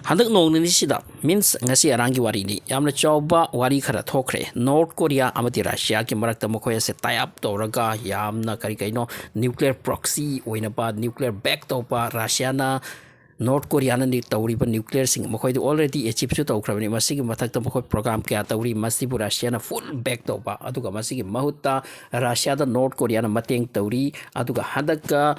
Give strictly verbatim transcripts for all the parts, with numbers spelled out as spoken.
ꯍꯟꯗꯛ ꯅꯣꯡ ꯅꯤꯅꯤꯁꯤꯗ, means ꯉꯁꯤ ꯑꯔꯥꯡꯒꯤ ꯋꯥꯔꯤꯅꯤ, ꯌꯥꯝꯅ ꯆꯥꯎꯕ ꯋꯥꯔꯤ ꯈꯔ ꯊꯣꯛꯈ꯭ꯔꯦ꯫ ꯅꯣꯔꯠ ꯀꯣꯔꯤꯌꯥ ꯑꯃꯗꯤ ꯔꯁꯤꯌꯥꯒꯤ ꯃꯔꯛꯇ ꯃꯈꯣꯏ ꯑꯁꯦ tie up ꯇꯧꯔꯒ ꯌꯥꯝꯅ ꯀꯔꯤ ꯀꯩꯅꯣ nuclear proxy ꯑꯣꯏꯅꯕ, nuclear back ꯇꯧꯕ, ꯔꯁꯤꯌꯥꯅ ꯅꯣꯔꯠ ꯀꯣꯔꯤꯌꯥꯅ ꯅꯤ-, ꯇꯧꯔꯤꯕ nuclearꯁꯤꯡ ꯃꯈꯣꯏꯗ already achieveꯁꯨ ꯇꯧꯈ꯭ꯔꯕꯅꯤ꯫ ꯃꯁꯤꯒꯤ ꯃꯊꯛꯇ ꯃꯈꯣꯏ program ꯀꯌꯥ ꯇꯧꯔꯤ, ꯃꯁꯤꯕꯨ ꯔꯁꯤꯌꯥꯅ full back ꯇꯧꯕ, ꯑꯗꯨꯒ ꯃꯁꯤꯒꯤ ꯃꯍꯨꯠꯇ ꯔꯁꯤꯌꯥꯗ ꯅꯣꯔꯠ ꯀꯣꯔꯤꯌꯥꯅ ꯃꯇꯦꯡ ꯇꯧꯔꯤ꯫ ꯑꯗꯨꯒ ꯍꯟꯗꯛꯀ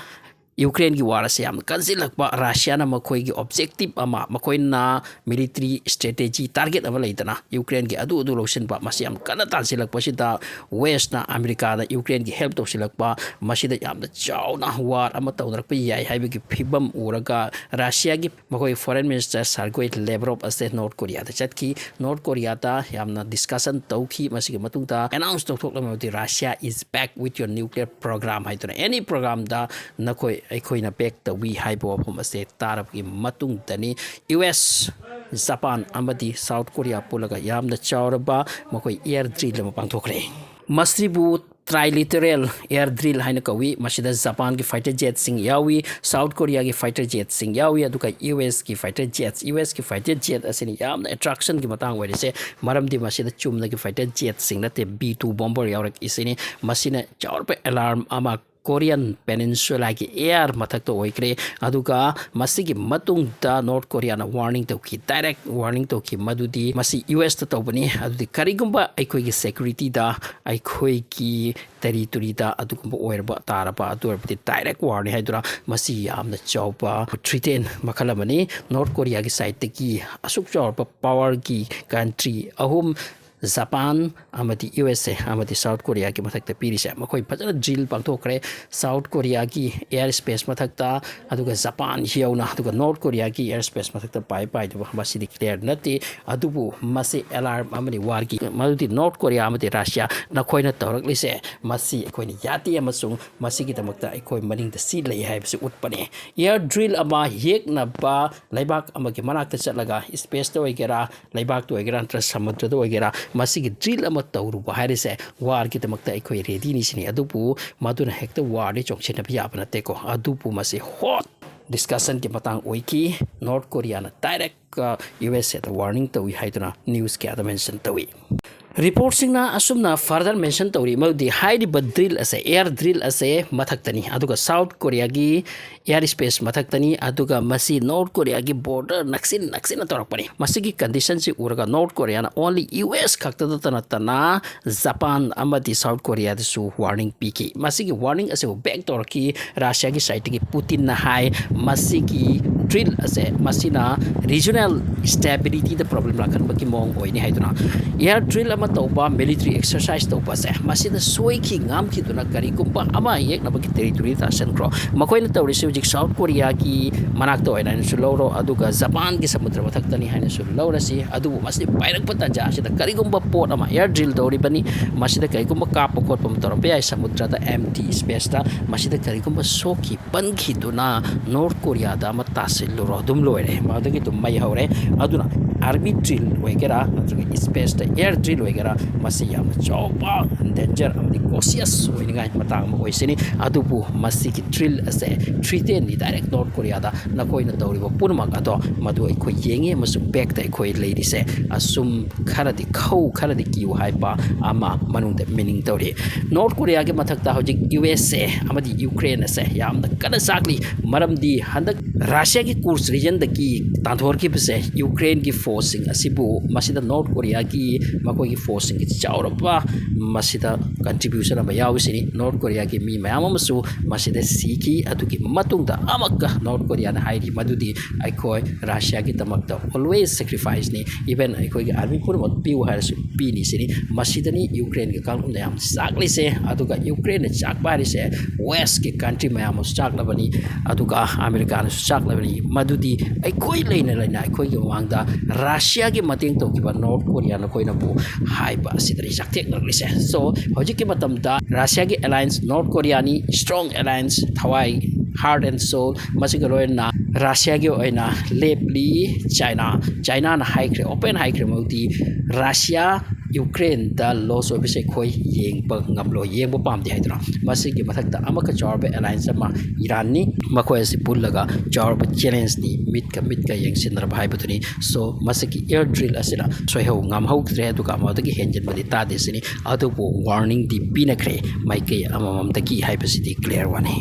ꯌꯨꯀ꯭ꯔꯦꯟꯒꯤ war ꯑꯁꯤ ꯌꯥꯝꯅ ꯀꯟꯁꯤꯜꯂꯛꯄ, ꯔꯁꯤꯌꯥꯅ ꯃꯈꯣꯏꯒꯤ objective ꯑꯃ, ꯃꯈꯣꯏꯅ military strategy target ꯑꯃ ꯂꯩꯗꯅ, ꯌꯨꯀ꯭ꯔꯦꯟꯒꯤ ꯑꯗꯨ ꯑꯗꯨ ꯂꯧꯁꯤꯟꯕ, ꯃꯁꯤ ꯌꯥꯝ ꯀꯟꯅ ꯇꯥꯟꯁꯤꯜꯂꯛꯄꯁꯤꯗ Westꯅ ꯑꯃꯦꯔꯤꯀꯥꯗ ꯌꯨꯀ꯭ꯔꯦꯟꯒꯤ help ꯇꯧꯁꯤꯜꯂꯛꯄ, ꯃꯁꯤꯗ ꯌꯥꯝꯅ ꯆꯥꯎꯅ war ꯑꯃ ꯇꯧꯅꯔꯛꯄ ꯌꯥꯏ ꯍꯥꯏꯕꯒꯤ ꯐꯤꯕꯝ ꯎꯔꯒ ꯔꯁꯤꯌꯥꯒꯤ ꯃꯈꯣꯏ foreign minister Sergei Lavrov ꯑꯁꯦ ꯅꯣꯔꯠ ꯀꯣꯔꯤꯌꯥꯗ ꯆꯠꯈꯤ꯫ ꯅꯣꯔꯠ ꯀꯣꯔꯤꯌꯥꯗ ꯌꯥꯝꯅ discussion ꯇꯧꯈꯤ꯫ ꯃꯁꯤꯒꯤ ꯃꯇꯨꯡꯗ announce ꯇꯧꯊꯣꯛꯂꯝꯃꯕꯗꯤ "Russia is back with your nuclear program" ꯍꯥꯏꯗꯨꯅ, "Any programꯗ ꯅꯈꯣꯏ, ꯑꯩꯈꯣꯏꯅ back ꯇꯧꯏ" ꯍꯥꯏꯕ ꯋꯥꯐꯝ ꯑꯁꯦ ꯇꯥꯔꯕꯒꯤ ꯃꯇꯨꯡꯗꯅꯤ ꯌꯨ ꯑꯦꯁ, ꯖꯄꯥꯟ ꯑꯃꯗꯤ ꯁꯥꯎꯠ ꯀꯣꯔꯤꯌꯥ ꯄꯨꯜꯂꯒ ꯌꯥꯝꯅ ꯆꯥꯎꯔꯕ ꯃꯈꯣꯏ air drill ꯑꯃ ꯄꯥꯡꯊꯣꯛꯈ꯭ꯔꯦ꯫ ꯃꯁꯤꯕꯨ trilateral air drill ꯍꯥꯏꯅ ꯀꯧꯏ꯫ ꯃꯁꯤꯗ ꯖꯄꯥꯟꯒꯤ fighter jetꯁꯤꯡ ꯌꯥꯎꯏ, ꯁꯥꯎꯠ ꯀꯣꯔꯤꯌꯥꯒꯤ fighter jetꯁꯤꯡ ꯌꯥꯎꯏ, ꯑꯗꯨꯒ ꯌꯨ ꯑꯦꯁꯀꯤ fighter jets, ꯌꯨ ꯑꯦꯁꯀꯤ fighter jet ꯑꯁꯤꯅ ꯌꯥꯝꯅ attractionꯒꯤ ꯃꯇꯥꯡ ꯑꯣꯏꯔꯤꯁꯦ, ꯃꯔꯝꯗꯤ ꯃꯁꯤꯗ ꯆꯨꯝꯅꯒꯤ fighter jetꯁꯤꯡ ꯅꯠꯇꯦ, B two bomber ꯌꯥꯎꯔꯛꯏꯁꯤꯅꯤ꯫ ꯃꯁꯤꯅ ꯆꯥꯎꯔꯕ alarm ꯑꯃ Korean Peninsulaꯒꯤ air ꯃꯊꯛꯇ ꯑꯣꯏꯈ꯭ꯔꯦ꯫ ꯑꯗꯨꯒ ꯃꯁꯤꯒꯤ ꯃꯇꯨꯡꯗ ꯅꯣꯔꯠ ꯀꯣꯔꯤꯌꯥꯅ warning ꯇꯧꯈꯤ, direct warning ꯇꯧꯈꯤ, ꯃꯗꯨꯗꯤ ꯃꯁꯤ ꯌꯨ ꯑꯦꯁꯇ ꯇꯧꯕꯅꯤ, ꯑꯗꯨꯗꯤ ꯀꯔꯤꯒꯨꯝꯕ ꯑꯩꯈꯣꯏꯒꯤ securityꯗ, ꯑꯩꯈꯣꯏꯒꯤ territoryꯗ ꯑꯗꯨꯒꯨꯝꯕ ꯑꯣꯏꯔꯕ ꯇꯥꯔꯕ, ꯑꯗꯨ ꯑꯣꯏꯔꯕꯗꯤ direct warꯅꯤ ꯍꯥꯏꯗꯨꯅ, ꯃꯁꯤ ꯌꯥꯝꯅ ꯆꯥꯎꯕ threaten ꯃꯈꯜ ꯑꯃꯅꯤ꯫ ꯅꯣꯔꯠ ꯀꯣꯔꯤꯌꯥꯒꯤ sideꯇꯒꯤ ꯑꯁꯨꯛ ꯆꯥꯎꯔꯕ powerꯒꯤ country ꯑꯍꯨꯝ, ꯖꯄꯥꯟ ꯑꯃꯗꯤ ꯌꯨ ꯑꯦꯁ ꯑꯦ ꯑꯃꯗꯤ ꯁꯥꯎꯠ ꯀꯣꯔꯤꯌꯥꯒꯤ ꯃꯊꯛꯇ ꯄꯤꯔꯤꯁꯦ, ꯃꯈꯣꯏ ꯐꯖꯅ drill ꯄꯥꯡꯊꯣꯛꯈ꯭ꯔꯦ꯫ ꯁꯥꯎꯠ ꯀꯣꯔꯤꯌꯥꯒꯤ air space ꯃꯊꯛꯇ, ꯑꯗꯨꯒ ꯖꯄꯥꯟ ꯌꯧꯅ, ꯑꯗꯨꯒ ꯅꯣꯔꯠ ꯀꯣꯔꯤꯌꯥꯒꯤ air space ꯃꯊꯛꯇ ꯄꯥꯏ ꯄꯥꯏꯗꯕ, ꯃꯁꯤꯗꯤ clear ꯅꯠꯇꯦ꯫ ꯑꯗꯨꯕꯨ ꯃꯁꯤ alarm ꯑꯃꯅꯤ warꯒꯤ, ꯃꯗꯨꯗꯤ ꯅꯣꯔꯠ ꯀꯣꯔꯤꯌꯥ ꯑꯃꯗꯤ ꯔꯁꯤꯌꯥ, ꯅꯈꯣꯏꯅ ꯇꯧꯔꯛꯂꯤꯁꯦ, ꯃꯁꯤ ꯑꯩꯈꯣꯏꯅ ꯌꯥꯗꯦ ꯑꯃꯁꯨꯡ ꯃꯁꯤꯒꯤꯗꯃꯛꯇ ꯑꯩꯈꯣꯏ ꯃꯅꯤꯡꯗ ꯁꯤ ꯂꯩ ꯍꯥꯏꯕꯁꯤ ꯎꯠꯄꯅꯦ꯫ Air drill ꯑꯃ ꯌꯦꯛꯅꯕ ꯂꯩꯕꯥꯛ ꯑꯃꯒꯤ ꯃꯅꯥꯛꯇ ꯆꯠꯂꯒ, spaceꯇ ꯑꯣꯏꯒꯦꯔꯥ, ꯂꯩꯕꯥꯛꯇ ꯑꯣꯏꯒꯦꯔꯥ, ꯅꯠꯇ꯭ꯔꯒ ꯁꯃꯨꯗ꯭ꯔꯗ ꯑꯣꯏꯒꯦꯔꯥ, ꯃꯁꯤꯒꯤ drill ꯑꯃ ꯇꯧꯔꯨꯕ ꯍꯥꯏꯔꯤꯁꯦ warꯒꯤꯗꯃꯛꯇ ꯑꯩꯈꯣꯏ readyꯅꯤ ꯁꯤꯅꯤ꯫ ꯑꯗꯨꯕꯨ ꯃꯗꯨꯅ ꯍꯦꯛꯇ warꯗ ꯆꯣꯡꯁꯤꯟꯅꯕ ꯌꯥꯕ ꯅꯠꯇꯦꯀꯣ꯫ ꯑꯗꯨꯕꯨ ꯃꯁꯤ hot ꯗꯤꯁꯀꯁꯟꯒꯤ ꯃꯇꯥꯡ ꯑꯣꯏꯈꯤ꯫ ꯅꯣꯔꯠ ꯀꯣꯔꯤꯌꯥꯅ ꯗꯥꯏꯔꯦꯛ ꯌꯨ ꯑꯦꯁ ꯑꯦꯗ ꯋꯥꯔꯅꯤꯡ ꯇꯧꯏ ꯍꯥꯏꯗꯨꯅ ꯅ꯭ꯌꯨꯁ ꯀꯌꯥꯗ ꯃꯦꯟꯁꯟ ꯇꯧꯏ꯫ ꯔꯤꯄꯣꯔꯠꯁꯤꯡꯅ ꯑꯁꯨꯝꯅ ꯐꯔꯗꯔ ꯃꯦꯟꯁꯟ ꯇꯧꯔꯤ, ꯃꯗꯨꯗꯤ ꯍꯥꯏꯔꯤꯕ ꯗ꯭ꯔꯤꯜ ꯑꯁꯦ, ꯑꯦꯌꯔ ꯗ꯭ꯔꯤꯜ ꯑꯁꯦ ꯃꯊꯛꯇꯅꯤ, ꯑꯗꯨꯒ ꯁꯥꯎꯠ ꯀꯣꯔꯤꯌꯥꯒꯤ ꯑꯦꯌꯔ ꯁ꯭ꯄꯦꯁ ꯃꯊꯛꯇꯅꯤ, ꯑꯗꯨꯒ ꯃꯁꯤ ꯅꯣꯔꯠ ꯀꯣꯔꯤꯌꯥꯒꯤ ꯕꯣꯔꯗꯔ ꯅꯛꯁꯤꯟ ꯅꯛꯁꯤꯟꯅ ꯇꯧꯔꯛꯄꯅꯤ꯫ ꯃꯁꯤꯒꯤ ꯀꯟꯗꯤꯁꯟꯁꯤ ꯎꯔꯒ ꯅꯣꯔꯠ ꯀꯣꯔꯤꯌꯥꯅ ꯑꯣꯟꯂꯤ ꯌꯨ ꯑꯦꯁ ꯈꯛꯇꯗꯇ ꯅꯠꯇꯅ ꯖꯄꯥꯟ ꯑꯃꯗꯤ ꯁꯥꯎꯠ ꯀꯣꯔꯤꯌꯥꯗꯁꯨ ꯋꯥꯔꯅꯤꯡ ꯄꯤꯈꯤ꯫ ꯃꯁꯤꯒꯤ ꯋꯥꯔꯅꯤꯡ ꯑꯁꯤꯕꯨ ꯕꯦꯛ ꯇꯧꯔꯛꯈꯤ ꯔꯁꯤꯌꯥꯒꯤ ꯁꯥꯏꯠꯇꯒꯤ ꯄꯨꯇꯤꯟꯅ ꯍꯥꯏ, ꯃꯁꯤꯒꯤ ꯗ꯭ꯔꯤꯜ ꯑꯁꯦ ꯃꯁꯤꯅ ꯔꯤꯖꯅꯦꯜ ꯁ꯭ꯇꯦꯕꯤꯂꯤꯇꯤꯗ ꯄ꯭ꯔꯣꯕ꯭ꯂꯦꯝ ꯂꯥꯛꯍꯟꯕꯒꯤ ꯃꯑꯣꯡ ꯑꯣꯏꯅꯤ ꯍꯥꯏꯗꯨꯅ꯫ ꯑꯦꯌꯔ ꯗ꯭ꯔꯤꯜ ꯑꯃ ꯇꯧꯕ, ꯃꯤꯂꯤꯇꯔꯤ ꯑꯦꯛꯁꯔꯁꯥꯏꯁ ꯇꯧꯕꯁꯦ, ꯃꯁꯤꯗ ꯁꯣꯏꯈꯤ ꯉꯥꯝꯈꯤꯗꯨꯅ ꯀꯔꯤꯒꯨꯝꯕ ꯑꯃ ꯌꯦꯛꯅꯕꯒꯤ ꯇꯦꯔꯤꯇꯣꯔꯤ ꯇꯥꯁꯤꯟꯈ꯭ꯔꯣ꯫ ꯃꯈꯣꯏꯅ ꯇꯧꯔꯤꯁꯤ ꯍꯧꯖꯤꯛ ꯁꯥꯎꯠ ꯀꯣꯔꯤꯌꯥꯒꯤ ꯃꯅꯥꯛꯇ ꯑꯣꯏꯅ ꯍꯥꯏꯅꯁꯨ ꯂꯧꯔꯣ, ꯑꯗꯨꯒ ꯖꯄꯥꯟꯒꯤ ꯁꯃꯨꯗ꯭ꯔ ꯃꯊꯛꯇꯅꯤ ꯍꯥꯏꯅꯁꯨ ꯂꯧꯔꯁꯤ꯫ ꯑꯗꯨꯕꯨ ꯃꯁꯤꯗ ꯄꯥꯏꯔꯛꯄ ꯇꯥꯟꯖꯥ ꯑꯁꯤꯗ ꯀꯔꯤꯒꯨꯝꯕ ꯄꯣꯠ ꯑꯃ, ꯑꯦꯌꯔ ꯗ꯭ꯔꯤꯜ ꯇꯧꯔꯤꯕꯅꯤ, ꯃꯁꯤꯗ ꯀꯔꯤꯒꯨꯝꯕ ꯀꯥꯞꯄ ꯈꯣꯠꯄ ꯑꯃ ꯇꯧꯔꯝꯕ ꯌꯥꯏ ꯁꯃꯨꯗ꯭ꯔꯗ, ꯑꯦꯝꯇꯤ ꯁ꯭ꯄꯦꯁꯇ꯫ ꯃꯁꯤꯗ ꯀꯔꯤꯒꯨꯝꯕ ꯁꯣꯛꯈꯤ ꯄꯟꯈꯤꯗꯨꯅ ꯅꯣꯔꯠ ꯀꯣꯔꯤꯌꯥꯗ ꯑꯃ ꯇꯥꯁꯤꯜꯂꯨꯔꯣ, ꯑꯗꯨꯝ ꯂꯣꯏꯔꯦ, ꯃꯗꯨꯗꯒꯤ ꯑꯗꯨꯝ ꯃꯩ ꯍꯧꯔꯦ꯫ ꯑꯗꯨꯅ ꯑꯥꯔꯃꯤ ꯗ꯭ꯔꯤꯜ ꯑꯣꯏꯒꯦꯔꯥ ꯅꯠꯇ꯭ꯔꯒ ꯁ꯭ꯄꯦꯁꯇ ꯑꯦꯌꯔ ꯗ꯭ꯔꯤꯜ ꯑꯣꯏꯒꯦꯔꯥ, ꯃꯁꯤ ꯌꯥꯝꯅ ꯆꯥꯎꯕ ꯗꯦꯟꯖꯔ ꯑꯃꯗꯤ ꯀꯣꯁꯤꯌꯁ ꯑꯣꯏꯅꯤꯡꯉꯥꯏ ꯃꯇꯥꯡ ꯑꯃ ꯑꯣꯏꯁꯤꯅꯤ꯫ ꯑꯗꯨꯕꯨ ꯃꯁꯤꯒꯤ ꯗ꯭ꯔꯤꯜ ꯑꯁꯦ ꯊ꯭ꯔꯤꯇꯦꯟꯅꯤ ꯗꯥꯏꯔꯦꯛ ꯅꯣꯔꯠ ꯀꯣꯔꯤꯌꯥꯗ ꯅꯈꯣꯏꯅ ꯇꯧꯔꯤꯕ ꯄꯨꯝꯅꯃꯛ ꯑꯗꯣ ꯃꯗꯨ ꯑꯩꯈꯣꯏ ꯌꯦꯡꯉꯤ ꯑꯃꯁꯨꯡ ꯕꯦꯛꯇ ꯑꯩꯈꯣꯏ ꯂꯩꯔꯤꯁꯦ꯫ ꯑꯁꯨꯝ ꯈꯔꯗꯤ ꯈꯧ, ꯈꯔꯗꯤ ꯀꯤꯌꯨ ꯍꯥꯏꯕ ꯑꯃ ꯃꯅꯨꯡꯗ ꯃꯤꯅꯤꯡ ꯇꯧꯔꯤ꯫ ꯅꯣꯔꯠ ꯀꯣꯔꯤꯌꯥꯒꯤ ꯃꯊꯛꯇ ꯍꯧꯖꯤꯛ ꯌꯨ ꯑꯦꯁ ꯑꯦ ꯑꯃꯗꯤ ꯌꯨꯀ꯭ꯔꯦꯟ ꯑꯁꯦ ꯌꯥꯝꯅ ꯀꯟꯅ ꯆꯥꯛꯂꯤ꯫ ꯃꯔꯝꯗꯤ ꯍꯟꯗꯛ ꯔꯁꯤꯌꯥꯒꯤ ꯀꯨꯔꯁ ꯔꯤꯖꯟꯗꯒꯤ ꯇꯥꯟꯊꯣꯔꯛꯈꯤꯕꯁꯦ ꯌꯨꯀ꯭ꯔꯦꯟꯒꯤ ꯐꯣꯔꯁꯁꯤꯡ ꯑꯁꯤꯕꯨ, ꯃꯁꯤꯗ ꯅꯣꯔꯠ ꯀꯣꯔꯤꯌꯥꯒꯤ ꯃꯈꯣꯏꯒꯤ ꯐꯣꯔꯁꯁꯤꯡꯒꯤ ꯆꯥꯎꯔꯕ ꯃꯁꯤꯗ ꯀꯟꯇ꯭ꯔꯤꯕ꯭ꯌꯨꯁꯟ ꯑꯃ ꯌꯥꯎꯔꯤꯁꯤꯅꯤ꯫ ꯅꯣꯔꯠ ꯀꯣꯔꯤꯌꯥꯒꯤ ꯃꯤ ꯃꯌꯥꯝ ꯑꯃꯁꯨ ꯃꯁꯤꯗ ꯁꯤꯈꯤ꯫ ꯑꯗꯨꯒꯤ ꯃꯇꯨꯡꯗ ꯑꯃꯨꯛꯀ ꯅꯣꯔꯠ ꯀꯣꯔꯤꯌꯥꯅ ꯍꯥꯏꯔꯤ ꯃꯗꯨꯗꯤ ꯑꯩꯈꯣꯏ ꯔꯁꯤꯌꯥꯒꯤꯗꯃꯛꯇ always sacrificeꯅꯤ, even ꯑꯩꯈꯣꯏꯒꯤ ꯑꯥꯔꯃꯤ ꯄꯨꯝꯅꯃꯛ ꯄꯤꯌꯨ ꯍꯥꯏꯔꯁꯨ ꯄꯤꯅꯤ ꯁꯤꯅꯤ꯫ ꯃꯁꯤꯗꯅꯤ ꯌꯨꯀ꯭ꯔꯦꯟꯒꯤ ꯀꯥꯡꯂꯨꯞꯅ ꯌꯥꯝ ꯆꯥꯛꯂꯤꯁꯦ꯫ ꯑꯗꯨꯒ ꯌꯨꯀ꯭ꯔꯦꯟꯅ ꯆꯥꯛꯄ ꯍꯥꯏꯔꯤꯁꯦ ꯋꯦꯁꯀꯤ ꯀꯟꯇ꯭ꯔꯤ ꯃꯌꯥꯝ ꯑꯃꯁꯨ ꯆꯥꯛꯂꯕꯅꯤ, ꯑꯗꯨꯒ ꯑꯃꯦꯔꯤꯀꯥꯅꯁꯨ ꯆꯥꯛꯂꯕꯅꯤ꯫ ꯃꯗꯨꯗꯤ ꯑꯩꯈꯣꯏ ꯂꯩꯅ ꯂꯩꯅ ꯑꯩꯈꯣꯏꯒꯤ ꯃꯃꯥꯡꯗ ꯔꯁꯤꯌꯥꯒꯤ ꯃꯇꯦꯡ ꯇꯧꯈꯤꯕ ꯅꯣꯔꯠ ꯀꯣꯔꯤꯌꯥ ꯅꯈꯣꯏꯅꯕꯨ ꯍꯥꯏꯕ ꯑꯁꯤꯗꯅꯤ ꯆꯥꯛꯊꯦꯛꯅꯔꯤꯁꯦ꯫ So ꯍꯧꯖꯤꯛꯀꯤ ꯃꯇꯝꯗ ꯔꯁꯤꯌꯥꯒꯤ ꯑꯦꯂꯥꯏꯟꯁ ꯅꯣꯔꯠ ꯀꯣꯔꯤꯌꯥꯅꯤ, ꯁ꯭ꯇꯔꯣꯡ ꯑꯦꯂꯥꯏꯟꯁ, ꯊꯋꯥꯏ heart and soul, ꯃꯁꯤꯒ ꯂꯣꯏꯅꯅ ꯔꯁꯤꯌꯥꯒꯤ ꯑꯣꯏꯅ ꯂꯦꯞꯂꯤ꯫ ꯆꯥꯏꯅꯥ, ꯆꯥꯏꯅꯥꯅ ꯍꯥꯏꯈ꯭ꯔꯦ, ꯑꯣꯄꯦꯟ ꯍꯥꯏꯈ꯭ꯔꯦ, ꯃꯗꯨꯗꯤ ꯔꯁꯤꯌꯥ ꯌꯨꯀ꯭ꯔꯦꯟꯗ ꯂꯣꯁ ꯑꯣꯏꯕꯁꯦ ꯑꯩꯈꯣꯏ ꯌꯦꯡꯕ ꯉꯝꯂꯣꯏ, ꯌꯦꯡꯕ ꯄꯥꯝꯗꯦ ꯍꯥꯏꯗꯨꯅ꯫ ꯃꯁꯤꯒꯤ ꯃꯊꯛꯇ ꯑꯃꯨꯛꯀ ꯆꯥꯎꯔꯕ ꯑꯦꯂꯥꯏꯟꯁ ꯑꯃ ꯏꯔꯥꯟꯅꯤ, ꯃꯈꯣꯏ ꯑꯁꯤ ꯄꯨꯜꯂꯒ ꯆꯥꯎꯔꯕ ꯆꯦꯂꯦꯟꯖꯅꯤ, ꯃꯤꯠꯀ ꯃꯤꯠꯀ ꯌꯦꯡꯁꯤꯟꯅꯔꯕ ꯍꯥꯏꯕꯗꯨꯅꯤ꯫ ꯁꯣ ꯃꯁꯤꯒꯤ ꯑꯦꯌꯔ ꯗ꯭ꯔꯤꯜ ꯑꯁꯤꯅ ꯁꯣꯏꯍꯧ ꯉꯝꯍꯧꯗ꯭ꯔꯦ, ꯑꯗꯨꯒ ꯑꯃꯗꯒꯤ ꯍꯦꯟꯖꯤꯟꯕꯗꯤ ꯇꯥꯗꯦ ꯁꯤꯅꯤ꯫ ꯑꯗꯨꯕꯨ ꯋꯥꯔꯅꯤꯡꯗꯤ ꯄꯤꯅꯈ꯭ꯔꯦ ꯃꯥꯏꯀꯩ ꯑꯃꯃꯝꯗꯒꯤ ꯍꯥꯏꯕꯁꯤꯗꯤ ꯀ꯭ꯂꯤꯌꯥꯔ ꯋꯥꯅꯤ꯫